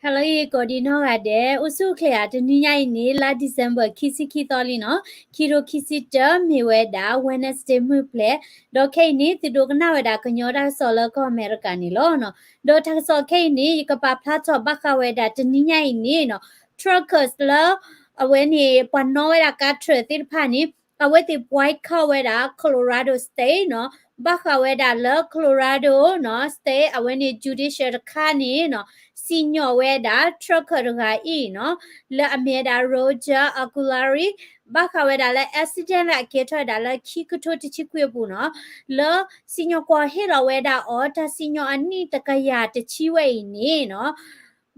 ဟါလၢအဂ့ၤ ကိးဒံးနီၢ်ဂၤဒဲး, အိၣ်ဆူၣ်အိၣ်ချ့ဧါ. တနံၤညါအံၤန့ၣ် လါ December ခံဆံခံသီလံနီၤ, ခံထိခံဆံတၢ မ့ၢ်ဝဲဒၣ် Wednesday မုၢ်ဖျဲး, ဒီးခဲအံၤန့ၣ် သုဒိကနၣ်ဝဲဒၣ်ကညီတၢ်ကစီၣ်လၢကီၢ်အမဲရကၤန့ၣ်လီၤ. ဒီးတၢ်ကစီၣ်ခဲအံၤန့ၣ် ယကပာ်ဖျါထီၣ်ဘၣ်ဃးဝဲဒၣ်တနံၤညါအံၤန့ၣ်နီၤ, truckers လၢ အဝဲန့ၣ် ပှၤနီၣ်ဝဲဒၣ်ကါ truck သ့ၣ်တဖၣ်န့ၣ် အဝဲသ့ၣ် boycott ဝဲဒၣ် Colorado State နီၤ, ဘၣ်ဃးဝဲဒၣ်လၢ Colorado နီၤ State အဝဲန့ၣ် judicial တခါန့ၣ်နီၤ, စံၣ်ညီၣ်ဝဲဒၣ် trucker တဂၤအံၤနီၤ, လၢအမ့ၢ်ဝဲဒၣ် Roger Aguilar, ဘၣ်ဃးဝဲဒၣ်လၢ accident လၢအကဲထီၣ်ဝဲဒၣ်လၢခံကထိတဆံခွံအပူၤနီၤ, လၢစံၣ်ညီၣ်ကွီၢ်ဟ့ၣ်လီၤဝဲဒၣ်အီၤ တၢ်စံၣ်ညီၣ်အနံၣ်တကယၤတဆံဝဲအံၤန့ၣ်နီၤ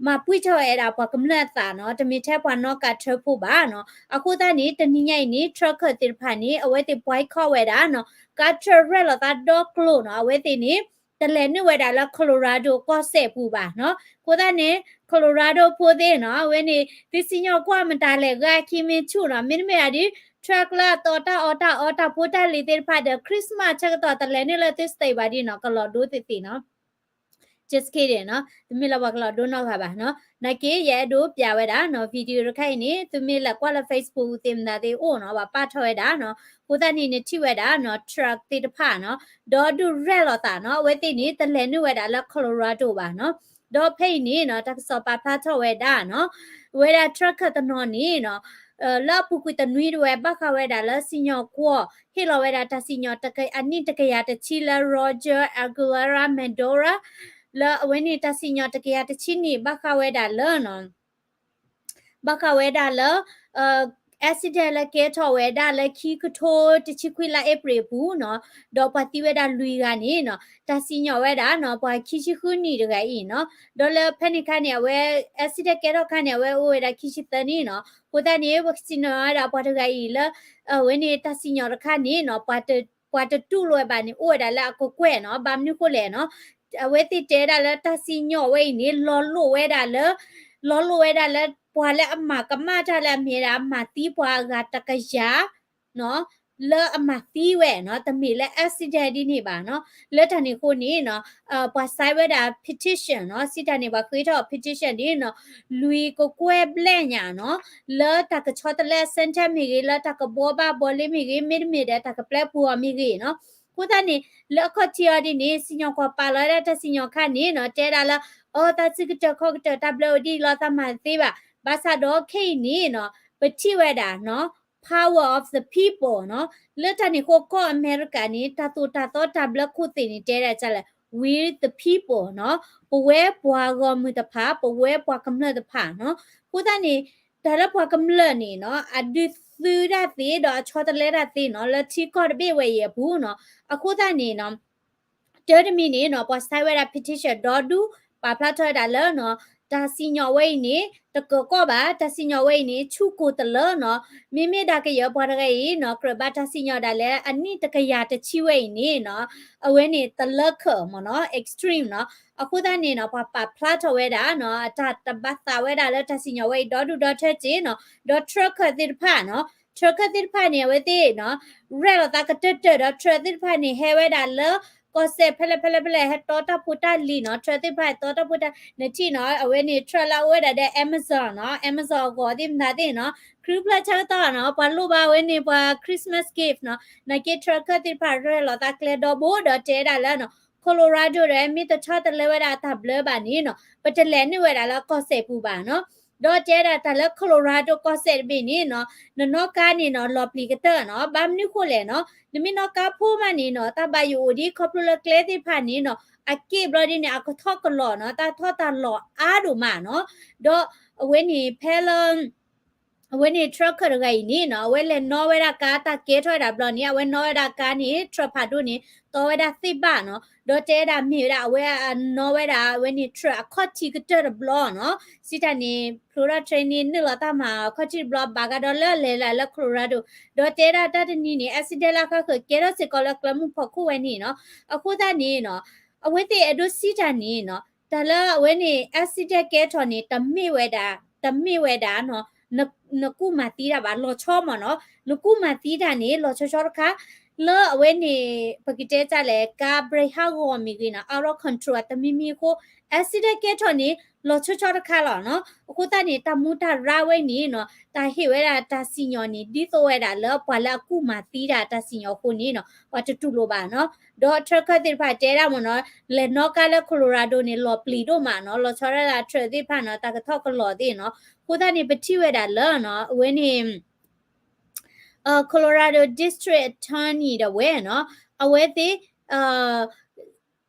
မၤပှံၢ်ထီၣ်ဝဲဒၣ်ပှၤကမျၢၢ်အသးနီၤ, တမ့ၢ်ထဲပှၤနီၣ်ကါ truck ဖိဘၣ်နီၤ. အဃိသတးန့ၣ် တနံၤညါအံၤန့ၣ် trucker သ့ၣ်တဖၣ်န့ၣ် အဝဲသ့ၣ် boycott ဝဲဒၣ်နီၤ, ကါ truck ရဲၣ်လီၤသးဒီကျိာ်နီၤ, အဝဲသ့ၣ်န့ၣ် တလဲၤနုာ်ဝဲဒၣ်လၢ Colorado ကီၢ်စဲၣ်ပူၤဘၣ်နီၤ. အဃိသတးန့ၣ် Colorado ဖိသ့ၣ်နီၤ, အဝဲန့ၣ် သုစံၣ်ညီၣ်ကွီၢ်မတၤလဲၣ်ဂၤခံမ့ၢ်ဆူၣ်နီၤ, မ့တမ့ၢ်ဒ် truck လၢအတီတၢ်အီၣ်တၢ်အီတၢ်ဖိတၢ်လံၤသ့ၣ်တဖၣ်ဒီး Christmas ဆၢကတီၢ် တလဲၤနုာ်လၢသု state ဘၣ်ဒ်နီၤ, ကလီၤဒိသ့ၣ်သ့ၣ်နီၤ. Just kidding နီၤ, တမ့ၢ်လၢပှၤကလီၤဒိနီတဂၤဘၣ်နီၤ. နာ်က့ ယအဲၣ်ဒိးပျးဝဲဒၣ်နီၤ, video တခါအံၤန့ၣ် သုမ့ၢ်လဲၤကွၢ်လၢ Facebook သ့ၣ်မတၤသ့ၣ်အိၣ်နီၤ, ပှၤပာ်ထီၣ်ဝဲဒၣ်နီၤ. အဃိသတးန့ၣ် နထံၣ်ဝဲဒၣ်နီၤ, truck သ့ၣ်တဖၣ်နီၤ, ဒီဒူၣ်ရဲၣ်လီၤသးနီၤ, အဝဲသ့ၣ်န့ၣ် တလဲၤနုာ်ဝဲဒၣ်လၢ Colorado ဘၣ်နီၤ. ဒီးဖဲအံၤန့ၣ်နီၤ, တၢ်ကစီၣ်ပာ်ဖျါထီၣ်ဝဲဒၣ်နီၤ, ဝဲဒၣ် trucker တနီၤန့ၣ်နီၤ, လၢအပူၤကွံာ်တနွံတဝဲ ဘၣ်ဃးဝဲဒၣ်လၢစံၣ်ညီၣ်ကွီၢ် ဟ့ၣ်လီၤဝဲဒၣ်တၢ်စံၣ်ညီၣ်အနံၣ်တကယၤတဆံလၢ Roger Aguilera Medora လၢအဝဲန့ၣ်တၢ်စံၣ်ညီၣ်တကယၤတဆံန့ၣ် ဘၣ်ဃးဝဲဒၣ်လၢနီၤ ဘၣ်ဃးဝဲဒၣ်လၢ accident လၢကဲထီၣ်ဝဲဒၣ်လၢခံကထိတဆံခွံလါအ့ဖြ့ၣ်အပူၤနီၤ, ဒီးပှၤသံဝဲဒၣ်လွံၢ်ဂၤန့ၣ်နီၤ, တၢ်စံၣ်ညီၣ်ဝဲဒၣ်နီၤ, ပှၤခံဆံဃုနံၣ်တဂၤအံၤနီၤ, ဒီးလၢဖဲန့ၣ်ခါန့ၣ် အဝဲ accident ကဲထီၣ်ခါန့ၣ် အဝဲအိၣ်ဝဲဒၣ်ခံဆံသၢနံၣ်နီၤ, အဃိသတးန့ၣ် ပစံၣ်ညီၣ်ဝဲဒၣ်ပှၤတဂၤအံၤလၢ အဝဲန့ၣ်တၢ်စံၣ်ညီၣ်တခါန့ၣ်နီၤ, ပှၤတတူၢ်လိာ်ဝဲဘၣ်န့ၣ် အိၣ်ဝဲဒၣ်လၢအကကွဲၢ်နီၤ, ဘၣ်မနုၤဃိလဲၣ်နီၤ, အဝဲသ့ၣ်တဲဒၣ်လၢတၢ်စံၣ်ညီၣ်ဝဲအံၤန့ၣ် လီၤလိာ်ဝဲဒၣ်လၢ လီၤလိာ်ဝဲဒၣ်လၢ ပှၤလၢအမၤကမၣ်တၢ်လၢအမ့ၢ်ဝဲဒၣ် အမၤသံပှၤအဂၤတကယၤ နီၤ, လၢအမၤသံဝဲနီၤ, တမ့ၢ်လၢ accident ဒ်န့ၣ်ဘၣ်နီၤ. လၢတၢ်န့ၣ်အဃိန့ၣ်နီၤ, ပှၤ sign ဝဲဒၣ် petition နီၤ, စံးတၢ်န့ၣ် ပှၤဃ့ထီၣ် petition န့ၣ်နီၤ, လွံၢ်ကကွဲၢ်ဘျဲၣ်ညါနီၤ, လၢတၢ်ကဆီတလဲ center မ့ၢ်ဂ့ၤ, လၢတၢ်ကဘှီဘၣ်ဘှီလ့မ့ၢ်ဂ့ၤ, မ့တမ့ၢ်ဒီးတၢ်ကပျဲပူၤအီၤမ့ၢ်ဂ့ၤနီၤ. အဃိသတးန့ၣ် လၢအခီၣ်ထံးအီၤဒ်န့ၣ် စံၣ်ညီၣ်ကွီၢ်ပာ်လီၤဝဲဒၣ်တၢ်စံၣ်ညီၣ်ခါန့ၣ်နီၤ, တဲဒၣ်လၢ အီ သးစုကတၢၢ်ခီၣ်ကတၢၢ်တၢ်ဘျၢအိၣ်ဒ်အံၤလီၤ သးမၤသ့ဘၣ်. ဘၣ်ဆၣ်ဒီးခဲအံၤန့ၣ်နီၤ, ပထံၣ်ဝဲဒၣ်နီၤ, power of the people နီၤ. လၢတၢ်န့ၣ်အဃိ ကီၢ်အမဲရကၤန့ၣ် တၢ်သိၣ်တၢ်သီတၢ်ဘျၢခိၣ်သ့ၣ်န့ၣ် တဲဒၣ်ဒ်လဲၣ်, we the people နီၤ. ပဝဲပှၤဂီၢ်မုၢ်တဖၣ်, ပဝဲပှၤကမျၢၢ်တဖၣ်နီၤ. အဃိသတးန့ၣ် တၢ်လၢပှၤကမျၢၢ်န့ၣ်နီၤ, အဒုးသုတၢ်သ့ဒီးအဆီတလဲတၢ်သ့နီၤ, လၢထံကီၢ်တဘ့ၣ်ဝဲအံၤအပူၤနီၤ. အဃိသတးန့ၣ်နီၤ, တၢ်တမံၤန့ၣ်နီၤ, ပှၤ sign ဝဲဒၣ် petition ဒီဒူၣ် ပာ်ဖျါထီၣ်ဝဲဒၣ်လၢနီၤ, တၢ်စံၣ်ညီၣ်ဝဲအံၤန့ၣ် တကၢၤကီၢ်ဘၣ်, တၢ်စံၣ်ညီၣ်ဝဲအံၤန့ၣ် ဆူၣ်ကိၢ်တလၢနီၤ. မ့မ့ၢ်ဒၣ်ကယဲၢ်ပှၤတဂၤအံၤနီၤ, ကြၢးဘၣ်တၢ်စံၣ်ညီၣ်ဒၣ်လဲာ် အနံၣ်တကယၤတဆံဝဲအံၤန့ၣ်နီၤ, အဝဲန့ၣ်တလၢခၢၣ်မ့ၢ်နီၤ, extreme နီၤ. အဃိသတးန့ၣ်နီၤ, ပှၤပာ်ဖျါထီၣ်ဝဲဒၣ်နီၤ, အတၢ်တဘၣ်သးဝဲဒၣ်လၢတၢ်စံၣ်ညီၣ်ဝဲအံၤ ဒီဒူၣ်ဒီထၢစ့ၢ်နီၤ. ဒီး trucker သ့ၣ်တဖၣ်နီၤ, trucker သ့ၣ်တဖၣ်န့ၣ် အဝဲသ့ၣ်နီၤ, ရဲၣ်လီၤသးကတၢၢ်တၢၢ်ဒီး truck သ့ၣ်တဖၣ်န့ၣ် ဟဲဝဲဒၣ်လၢ ကီၢ်စဲၣ်ဖဲလဲၣ်ဖဲလဲၣ်ဖဲလဲၣ် ဟဲတီတၢ်ဖိတၢ်လံၤနီၤ, truck သ့ၣ်တဖၣ်တီတၢ်ဖိတၢ်, နထံၣ်နီၤ, အဝဲန့ၣ် truck လၢအအိၣ်ဝဲဒၣ်ဒီး Amazon နီၤ, Amazon အဂီၤသ့ၣ်မတၤသ့ၣ်နီၤ, ကြၢးဖျၢၣ်ဆၢကတီၢ်နီၤ, ပှၤလိၣ်ဘၣ်ဝဲန့ၣ် ပှၤ Christmas gift နီၤ. နာ်က့ trucker သ့ၣ်တဖၣ် ရဲၣ်လီၤသးကျဲဒီဘိဒီးတဲဒၣ်လၢနီၤ, Colorado ဒီး မ့ၢ်တဆီတလဲဝဲဒၣ်အတၢ်ဘျၢဘၣ်န့ၣ်နီၤ, ပတလဲၤနုာ်ဝဲဒၣ်လၢကီၢ်စဲၣ်ပူၤဘၣ်နီၤ. ဒီးတဲဒၣ်တၢ်လၢ Colorado ကီၢ်စဲၣ်တဘ့ၣ်န့ၣ်နီၤ, နနီၣ်ကါန့ၣ်နီၤ, လီၤပျံၤကတၢၢ်နီၤ. ဘၣ်မနုၤဃိလဲၣ်နီၤ, နမ့ၢ်နီၣ်ကါဖိမးန့ၣ်နီၤ, တၢ်ဘၣ်ယိၣ်အိၣ်ဒ်ခီဖျိလၢကျဲသ့ၣ်တဖၣ်န့ၣ်နီၤ, အက့ၢ်ဘျီဒ်န့ၣ် အကထီၣ်ကလီၤနီၤ, တၢ်ထီၣ်တၢ်လီၤအါဒိၣ်မးနီၤ. ဒီးအဝဲန့ၣ်ဖဲလၢ အဝဲန့ၣ် trucker တဂၤအံၤန့ၣ်နီၤ, အဝဲလဲၤနီၣ်ဝဲဒၣ်ကါ တၢ်ကဲထီၣ်ဝဲဒၣ်ဘျီန့ၣ်, အဝဲနီၣ်ဝဲဒၣ်ကါန့ၣ် truck ဖးဒိၣ်န့ၣ် တီဝဲဒၣ်သ့ၣ်ဘၣ်နီၤ. ဒီးတဲဝဲဒၣ်မ့ၢ်ဝဲဒၣ် အဝဲအနီၣ်ဝဲဒၣ် အဝဲန့ၣ် truck အခီၣ်ထံးကတၢၢ်တဘျီနီၤ. စံးတၢ်န့ၣ် ဖျိထီၣ် train န့ၣ် နုာ်လီၤတၢ်မၤအခီၣ်ထံးတဘျီ ဘၣ်ဃးဒီးလၢအလဲၤလၢ Colorado. ဒီးတဲဒၣ်တၢ်တနံၤန့ၣ် accident လၢအဃၣ်ဃၢၤကဲထီၣ်စ့ၢ်ကီးလၢကျဲမုၢ်ဖီခိၣ်ဝဲန့ၣ်နီၤ. အဃိသတးန့ၣ်နီၤ, အဝဲသ့ၣ်အဲၣ်ဒိးစံးတၢ်န့ၣ်နီၤ, တၢ်လၢအဝဲန့ၣ် accident ကဲထီၣ်န့ၣ် တမ့ၢ်ဝဲဒၣ်, တမ့ၢ်ဝဲဒၣ်နီၤ, န, နကူၣ်မၤသံတၢ်ဘၣ် လီၤဆီမ့ၢ်နီၤ. နကူၣ်မၤသံတၢ်န့ၣ် လီၤဆီဆီတခါ, လၢအဝဲန့ၣ် ပကတဲတၢ်လဲၣ် ကါ brake ဟးဂီၤမ့ၢ်ဂ့ၤနီၤ, out of control တမံၤမံၤအဃိ accident ကဲထီၣ်န့ၣ် လီၤဆီဆီတခါလီၤနီၤ. အဃိသတးန့ၣ် တၢ်မူတၢ်ရၢ်ဝဲန့ၣ်နီၤ တၢ်ဟ့ၣ်ဝဲဒၣ်တၢ်စံၣ်ညီၣ်န့ၣ် ဒ်သိးဝဲဒၣ်လၢပှၤလၢအကူၣ်မၤသံတၢ်တၢ်စံၣ်ညီၣ်အဃိန့ၣ်နီၤ ပှၤတတူၢ်လိာ်ဘၣ်နီၤ. ဒီး trucker သ့ၣ်တဖၣ်တဲဒၣ်မ့ၢ်နီၤ လဲၤနီၣ်ကါလၢ Colorado န့ၣ် လီၤပျံၤဒိၣ်မးနီၤ, လီၤဆီဒၣ် truck သ့ၣ်တဖၣ်နီၤ တၢ်ကထီၣ်ကလီၤသ့ၣ်နီၤ. အဃိသတးန့ၣ် ပထံၣ်ဝဲဒၣ်လၢနီၤ အဝဲန့ၣ် Colorado District Attorney ဒီးဝဲနီၤ အဝဲသ့ၣ်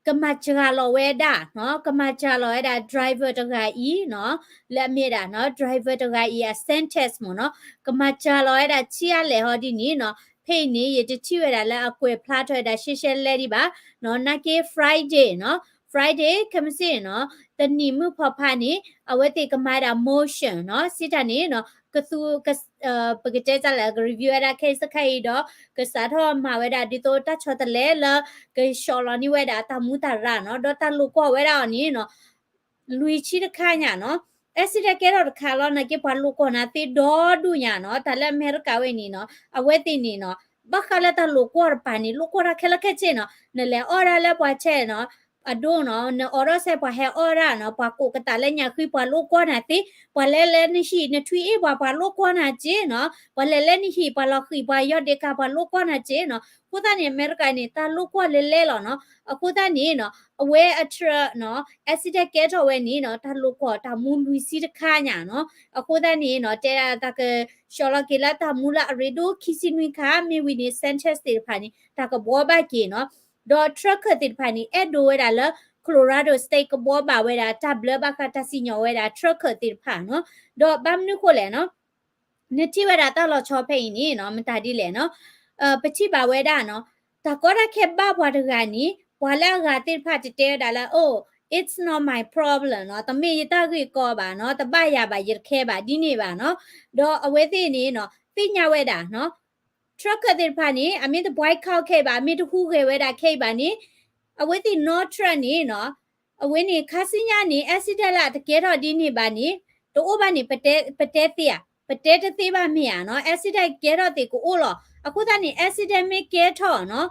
ကမၤစှၤလီၤဝဲဒၣ်နီၤ, ကမၤစှၤလီၤဝဲဒၣ် driver တဂၤအံၤနီၤ, လၢအမ့ၢ်ဒၣ်နီၤ driver တဂၤအံၤအ sentence မ့ၢ်နီၤ, ကမၤစှၤလီၤဝဲဒၣ်ဆံးအါလဲၣ်ဟီဒ်န့ၣ်နီၤ. ဖဲအံၤန့ၣ် ယတထံၣ်ဝဲဒၣ်လၢအကွဲးဖျါထီၣ်ဝဲဒၣ်ရှဲရှဲလဲဒံးဘၣ်နီၤ, နာ်က့ Friday နီၤ, Friday ခဲမုၢ်ဆ့ၣ်နီၤ တနံၤမုၢ်ဖီဖးန့ၣ် အဝဲသ့ၣ်ကမၤဝဲဒၣ် motion နီၤ, စံးတၢ်န့ၣ်နီၤ ကသူ ပကတဲတၢ်လဲၣ် က review ဝဲဒၣ် case တခါအံၤဒီး ကစးထီၣ်မၤဝဲဒၣ်ဒ်သိးတၢ်ဆီတလဲလၢ ကဆှီလီၤန့ၢ်ဝဲဒၣ်တၢ်မူတၢ်ရၢ်နီၤ, ဒီးတၢ်လိာ်ကွီၢ်ဝဲဒၣ်အီၤန့ၣ်နီၤ လွံၢ်ဆံတခါညါနီၤ, accident ကဲထီၣ်တခါလီၤ နာ်က့ပှၤလိာ်ကွီၢ်နၤသ့ဒီဒူၣ်ညါနီၤ, တၢ်လၢအမဲရကၤဝဲန့ၣ်နီၤ အဝဲသ့ၣ်န့ၣ်နီၤ ဘၣ်ဃးလၢတၢ်လိာ်ကွီၢ်တပၤန့ၣ် လိာ်ကွီၢ်တၢ်ခဲလၢာ်ခဲဆ့နီၤ, နလဲၤအီၣ်ဒၣ်လၢပှၤဆဲးနီၤ အဒိနီၤ နအိးထီၣ်ဆဲးပှၤဟဲအီၣ်ဒၣ်နီၤ, ပှၤကိးကတၢ်လၢညၣ်ဃံ ပှၤလိာ်ကွီၢ်နၤသ့, ပှၤလဲၤလၢနဟံၣ်နထွံအ့ၣ်ပှၤ ပှၤလိာ်ကွီၢ်နၤစ့နီၤ, ပှၤလဲၤလၢနဟံၣ် ပှၤလီၤဃံၣ် ပှၤယီၢ်ဒ့ကၤ ပှၤလိာ်ကွီၢ်နၤစ့နီၤ. အဃိသတးန့ၣ် အမဲရကၤန့ၣ် တၢ်လိာ်ကွီၢ်လဲၤလဲၤလီၤနီၤ. အဃိသတးန့ၣ်နီၤ အဝဲအ truck နီၤ accident ကဲထီၣ်ဝဲန့ၣ်နီၤ တၢ်လိာ်ကွီၢ်တၢ်မူလွံၢ်ဆံတခါညါနီၤ. အဃိသတးန့ၣ်နီၤ တဲဒၣ်တၢ်ကဆှီလီၤက့ၤလၢတၢ်မူလၢအရ့ဒိၣ်ခံဆံနွံခါ မ့ၢ်ဝံၤန့ၣ် sentence သ့ၣ်တဖၣ်န့ၣ် တၢ်ကဘှီဘၣ်က့ၤနီၤ. ဒီး trucker သ့ၣ်တဖၣ်န့ၣ် အဲၣ်ဒိးဝဲဒၣ်လၢ Colorado State ကဘှီဘၣ်ဝဲဒၣ်တၢ်ဘျၢဘၣ်ဃးတၢ်စံၣ်ညီၣ်ဝဲဒၣ် trucker သ့ၣ်တဖၣ်နီၤ. ဒီးဘၣ်မနုၤဃိလဲၣ်နီၤ နထံၣ်ဝဲဒၣ်တၢ်လီၤဆီဖဲအံၤန့ၣ်နီၤ မတၤဒ်လဲၣ်နီၤ ပထံၣ်ဘၣ်ဝဲဒၣ်နီၤ တၢ်ကီတၢ်ခဲဘၣ်ပှၤတဂၤန့ၣ် ပှၤလၢအဂၤသ့ၣ်တဖၣ်တတဲဝဲဒၣ်လၢ oh, it's not my problem နီၤ, တမ့ၢ်ယတၢ်ဂ့ၢ်ကီဘၣ်နီၤ, တဘၣ်ယၤဘၣ် ယတခဲဘၣ် ဒ်န့ၣ်ဘၣ်နီၤ. ဒီးအဝဲသ့ၣ်န့ၣ်နီၤ သ့ၣ်ညါဝဲဒၣ်နီၤ trucker သ့ၣ်တဖၣ်န့ၣ် အမ့ၢ်တ boycott ခဲအံၤဘၣ် အမ့ၢ်တဟူးဂဲၤဝဲဒၣ်ခဲအံၤဘၣ်န့ၣ် အဝဲသ့ၣ်နီၣ် truck န့ၣ်နီၤ အဝဲန့ၣ် ခါဆူညါန့ၣ် accident လၢအတကဲထီၣ်ဒ်န့ၣ်ဘၣ်န့ၣ် တအိၣ်ဘၣ်န့ၣ် ပတဲသ့ဧါ, ပတဲတသ့ဘၣ်မ့ၢ်ဧါနီၤ, accident ကဲထီၣ်သ့ၣ်ကအိၣ်လီၤ. အဃိသတးန့ၣ် accident မ့ၢ်ကဲထီၣ်နီၤ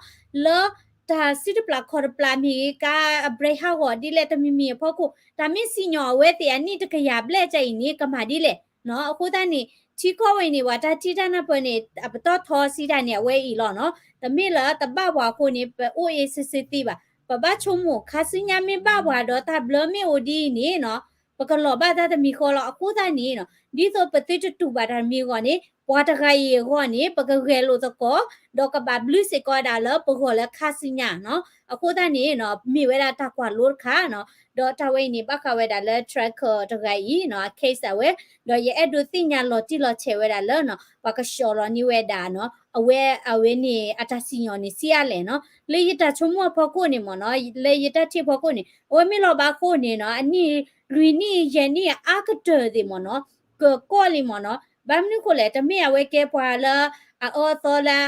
လၢတၢ်စုတပျၢ်ခီၣ်တပျၢ်မ့ၢ်ဂ့ၤ ကါအ brake ဟးဂီၤဒ်လဲၣ်တမံၤမံၤအဖီခိၣ် တၢ်မ့ၢ်စံၣ်ညီၣ်အဝဲသ့ၣ်အနံၣ်တကယၤဘျဲၣ်ကဲအံၤန့ၣ် ကမၤဒ်လဲၣ်နီၤ. အဃိသတးန့ၣ် ထံကီၢ်ဝဲအံၤန့ၣ် ပှၤတၢ်ထံၣ်တၢ်နၢ်ပၢၢ်န့ၣ် အပတီၢ်ထီစံးတၢ်န့ၣ် အဝဲအံၤလီၤနီၤ. တမ့ၢ်လၢတဘၣ်ပှၤအဃိန့ၣ် ပအိၣ်အ့ၣ်စ့စ့သ့ဘၣ်. ပဘၣ်ဆိကမိၣ် ခါဆူညါမ့ၢ်ဘၣ်ပှၤဒီးတၢ်ဘျၢမ့ၢ်အိၣ်ဒ်အံၤန့ၣ်နီၤ ပကလီၤဘၣ်တၢ်တမံၤဃီလီၤ. အဃိသတးန့ၣ်နီၤ ဒ်သိးပသုတတူၢ်ဘၣ်တၢ်တမံၤအဂီၢ်န့ၣ် ပှၤတဂၤအံၤအဂီၢ်န့ၣ် ပကဂဲၤလိာ်သကိး ဒီးကဘၣ်ဘျုးစ့ၢ်ကီးဝဲဒၣ်လၢပဂီၢ်လၢခါဆူညါနီၤ. အဃိသတးန့ၣ်နီၤ မ့ၢ်ဝဲဒၣ်တၢ်ကွၢ်လိတခါနီၤ. ဒီးတၢ်ဝဲအံၤန့ၣ် ဘၣ်ဃးဝဲဒၣ်လၢ trucker တဂၤအံၤနီၤ အ case အဝဲ ဒီးယအဲၣ်ဒိးသ့ၣ်ညါလီၤတံၢ်လီၤဆဲးဝဲဒၣ်လၢနီၤ ပှၤကဆှီလီၤန့ၢ်ဝဲဒၣ်နီၤ အဝဲအဝဲန့ၣ် အတၢ်စံၣ်ညီၣ်န့ၣ် ဆံးအါလဲၣ်နီၤ. လၢယတၢ်ဆိကမိၣ်အဖီခိၣ်န့ၣ်မ့ၢ်နီၤ လၢယတၢ်ထံၣ်အဖီခိၣ်န့ၣ် အဝဲမ့ၢ်လီၤဘၣ်အဃိန့ၣ်နီၤ အနံၣ်လွံၢ်နံၣ်ယဲၢ်နံၣ်အါကတၢၢ်သ့ၣ်မ့ၢ်နီၤ ကကီၢ်လံမ့ၢ်နီၤ. ဘၣ်မနုၤဃိလဲၣ် တမ့ၢ်အဝဲကဲပှၤလၢအအၢအသီလၢ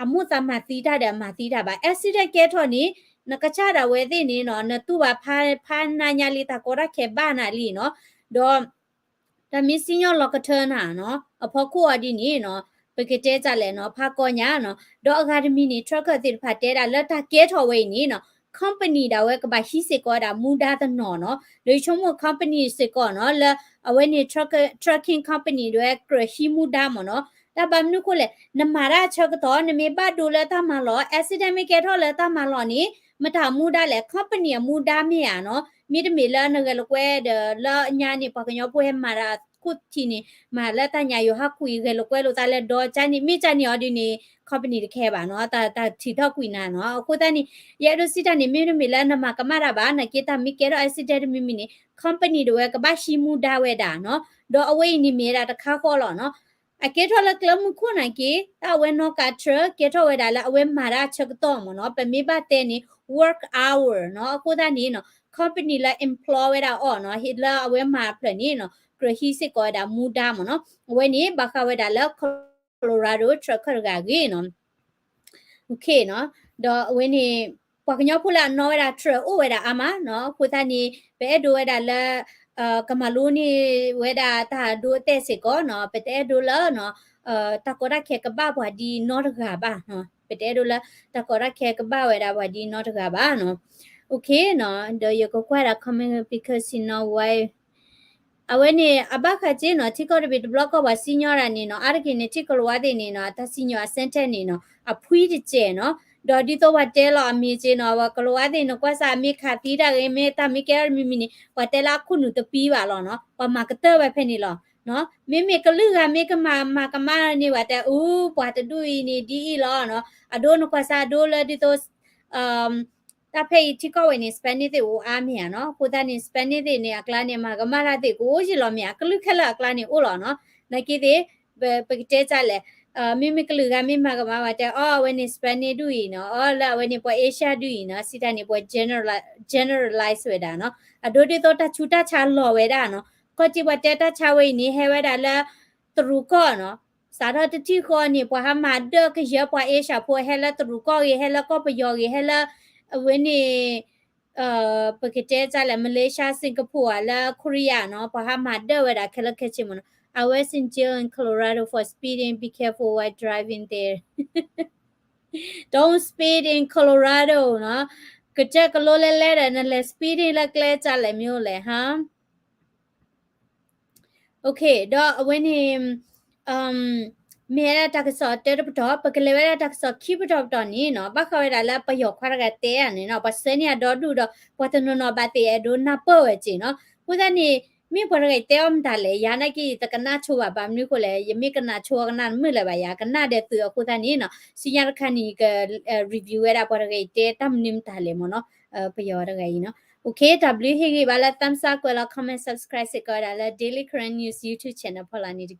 အမိၣ်သးမၤသံတၢ်ဒီးအမၤသံတၢ်ဘၣ်. accident ကဲထီၣ်န့ၣ် နကစၢ်ဒၣ်ဝဲသ့ၣ်န့ၣ်နီၤ နတူၢ်ဘၣ်ဖးဖးနါညါလံ တၢ်ကီတၢ်ခဲဘၣ်နၤလံနီၤ. ဒီး တၢ်မ့ၢ်စံၣ်ညီၣ်လီၤကထၢနၤနီၤ အဖီခိၣ်အီၤဒ်န့ၣ်နီၤ ပကတဲတၢ်လဲၣ်နီၤ ဖးကီညါနီၤ. ဒီးအဂၤတမံၤန့ၣ် trucker သ့ၣ်တဖၣ်တဲဒၣ်လၢတၢ်ကဲထီၣ်ဝဲအံၤန့ၣ်နီၤ company ဒၣ်ဝဲကဘၣ်ဟံးစ့ၢ်ကီးဝဲဒၣ်မူဒါတနီၤနီၤ. ဒီးယဆိကမိၣ် company စ့ၢ်ကီးနီၤ လၢအဝဲန့ၣ် trucker- trucking company ဒၣ်ဝဲကြၢးဟံးမူဒါမ့ၢ်နီၤ. တၢ်ဘၣ်မနုၤဃိလဲၣ် နမၤတၢ်အဆၢကတီၢ် နမ့ၢ်ဘၣ်ဒိလၢတၢ်မၤလီၢ် accident မ့ၢ်ကဲထီၣ်လၢတၢ်မၤလီၢ်န့ၣ် မတၤအမူဒါလဲၣ် company အမူဒါမ့ၢ်ဧါနီၤ. မ့တမ့ၢ်လၢနဂဲၤလိာ်ကွဲဒီးလၢညါန့ၣ် ပှၤကညီဖိဟဲမၤတၢ်ခိၣ်ထံးန့ၣ် မၤလၢတၢ်ညၣ်ယိၤဟးကွံာ်ဂဲၤလိာ်ကွဲလိာ်သးလၢဒီကၠါန့ၣ် မ့ၢ်ကၠါန့ၣ်အီၤဒ်န့ၣ် company တခဲဘၣ်နီၤ တၢ်ထံးထီၣ်ကွံာ်နၤနီၤ. အဃိသတးန့ၣ် ယအဲၣ်ဒိးစံးတၢ်န့ၣ် မ့တမ့ၢ်လၢနမၤကမၣ်တၢ်ဘၣ် နာ်က့တၢ်မ့ၢ်ကဲထီၣ် accident တမံၤမံၤန့ၣ် company ဒၣ်ဝဲကဘၣ်ဟံးမူဒါဝဲဒၣ်နီၤ. ဒီးအဝဲအံၤန့ၣ်မ့ၢ်ဝဲဒၣ်တခါဃီလီၤနီၤ. အကဲထီၣ်လၢကျဲမုၢ်ခိၣ်နာ်က့ တၢ်အဝဲနီၣ်ကး truck ကဲထီၣ်ဝဲဒၣ်လၢအဝဲမၤတၢ်အဆၢကတီၢ်မ့ၢ်နီၤ ပမ့ၢ်ဘၣ်တဲန့ၣ် work hour နီၤ. အဃိသတးန့ၣ်နီၤ company လၢ employ ဝဲဒၣ်အီၤနီၤ ဟ့ၣ်လၢအဝဲမၤအဖျၢၣ်န့ၣ်နီၤ ကြၢးဟံးစ့ၢ်ကီးဝဲဒၣ်မူဒါမ့ၢ်နီၤ. အဝဲန့ၣ် ဘၣ်ဃးဝဲဒၣ်လၢ Colorado trucker တဂၤအဂ့ၢ်နီၤ. ဒီးအဝဲန့ၣ် ပှၤကညီဖိလၢအနီၣ်ဝဲဒၣ် truck အိၣ်ဝဲဒၣ်အါမးနီၤ. အဃိသတးန့ၣ် ပအဲၣ်ဒိးဝဲဒၣ်လၢ ကမၤလိန့ၢ်ဝဲဒၣ်တၢ်ဒိအတဲာ်စ့ၢ်ကီးနီၤ. ပတအဲၣ်ဒိးလၢ တၢ်ကီတၢ်ခဲကဘၣ်ပှၤဒ်နီတဂၤဘၣ်နီၤ. ပတအဲၣ်ဒိးလၢ တၢ်ကီတၢ်ခဲကဘၣ်ဝဲဒၣ်ပှၤဒ်နီတဂၤဘၣ်နီၤ. Okay နီၤ, ဒီးယကကွၢ်ဒၣ် comment because you know why. အဝဲန့ၣ် အဘၣ်ဃးက့နီၤ, ထံကီၢ်တဘ့ၣ်တဘျီကီၢ်ပှၤစံၣ်ညီၣ်ဒၣ်န့ၣ်နီၤ, အါတက့ၢ်န့ၣ် ထံကီၢ်လီၤဝါသ့ၣ်န့ၣ်နီၤ, အတၢ်စံၣ်ညီၣ်အစဲးထဲန့ၣ်နီၤ, အဖှံတစဲးနီၤ, ဒီးဒ်သိးပှၤတဲလီၤအမ့ၢ်က့နီၤ, ဝဲကလီၤဝါသ့ၣ်န့ၣ် ကွၢ်စၢ်အမ့ၢ်ခးသံတၢ်ဂ့ၤ မ့ၢ်တၢ်မ့ၢ်ကဲထီၣ်တမံၤမံၤန့ၣ် ပှၤတဲလၢအခိၣ်နူာ်တပံဘၣ်လီၤနီၤ, ပှၤမၤကတၢၢ်ဝဲဖဲန့ၣ်လီၤ. မ့မ့ၢ်ကလုာ်ဂၤမ့ၢ်ကမၤ မၤကမၣ်န့ၢ်ဝဲတဲ အူ ပှၤတဒူၣ်အံၤန့ၣ် ဒ်အံၤလီၤနီၤ, အဒိနကွၢ်စၢ်အဒိလၢဒ်သိး တၢ်ဖဲအံၤထံကီၢ်ဝဲန့ၣ် Spanish သ့ၣ်အိၣ်အါမ့ၢ်ဧါနီၤ, အဃိသတးန့ၣ် Spanish သ့ၣ်န့ၣ် အကျါန့ၣ် မၤကမၣ်တၢ်သ့ၣ်ကအိၣ်ယံာ်လီၤမ့ၢ်ဧါ, ကလုာ်ခဲလၢာ်အကျါန့ၣ်အိၣ်လီၤနီၤ, နာ်က့သ့ၣ် ပကတဲတၢ်လဲၣ်, မ့မ့ၢ်ကလုာ်ဂၤမ့ၢ်မၤကမၣ်ဝဲတဲ အီ အဝဲန့ၣ် Spanish ဒူၣ်အံၤနီၤ, အီ လၢအဝဲန့ၣ် ပှၤ Asia ဒူၣ်အံၤနီၤ, စံးတၢ်န့ၣ် ပှၤ generalize ဝဲဒၣ်နီၤ, အဒိဒ်သိးတၢ်ဆူးတၢ်ဆါလီၤဝဲဒၣ်နီၤ, ခီၣ်ထံးပှၤတဲတၢ်ဆါဝဲအံၤန့ၣ် ဟဲဝဲဒၣ်လၢ တရူးကီၢ်နီၤ, စးထီၣ်တထံၣ်ဃီန့ၣ် ပှၤဟးမၤဒၢၣ်ကယၢၤပှၤ Asia ဖိ ဟဲလၢတရူးကီၢ်ဂ့ၤ ဟဲလၢကီၢ်ပယီၤဂ့ၤ ဟဲလၢ အဝဲန့ၣ် ပကတဲတၢ်လဲၣ် Malaysia, Singapore ဧါ လၢ Korea နီၤ, ပှၤဟးမၤဒၢၣ်ဝဲဒၣ်ခဲလၢာ်ခဲဆ့မ့ၢ်နီၤ, I was in jail in Colorado for speeding, be careful while driving there. Don't speed in Colorado နီၤ, ကစၢၢ်ကလိလဲၤလဲၤဒီး နလဲၤ speeding လၢကျဲတၢ်လဲၣ်မ့ၢ်အိၣ်လဲၣ်ဟါ Okay ဒီးအဝဲန့ၣ် မ့ၢ်ဝဲဒၣ်တၢ်ကစီၣ်တၢတပတီၢ်, ပကလဲၤဝဲဒၣ်တၢ်ကစီၣ်ခံပတီၢ်ပတီၢ်န့ၣ်နီၤ, ဘၣ်ဃးဝဲဒၣ်လၢပယီၤခွါတဂၤတဲဧါန့ၣ်နီၤ, ပှၤဆှၢန့ၢ်အဒီဒူၣ်ဒီး ပှၤတနီၤနီၤဘၣ်သ့ၣ်အဲၣ်ဒိးနၢ်ပၢၢ်ဝဲက့နီၤ, အဃိသတးန့ၣ် မ့ၢ်ပှၤတဂၤအံၤတဲအီၤမတၤလဲၣ်, ယၤနာ်က့ ယတကနၣ်ဆိဘၣ်, ဘၣ်မနုၤဃိလဲၣ်, ယမ့ၢ်ကနၣ်ဆိအီၤကနၣ်တမုာ်လၢၤဘၣ်ယၤ, ကနၣ်ဒီးသုးအဃိသတးန့ၣ်နီၤ, ဆူညါတခါန့ၣ် ယက review ဝဲဒၣ်ပှၤတဂၤအံၤတဲတၢ်မနုၤမတၤလဲၣ်မ့ၢ်နီၤ, ပယီၤတဂၤအံၤနီၤ. Okay တၢ်ဘျုးဟ့ၣ်ဂံၢ်ဘါလၢ thumbs up ကွဲးလီၤ comment subscribe စ့ၢ်ကီးဝဲဒၣ်လၢ Daily Karen News YouTube channel ဖီလာ်န့ၣ်တက့ၢ်နီၤ.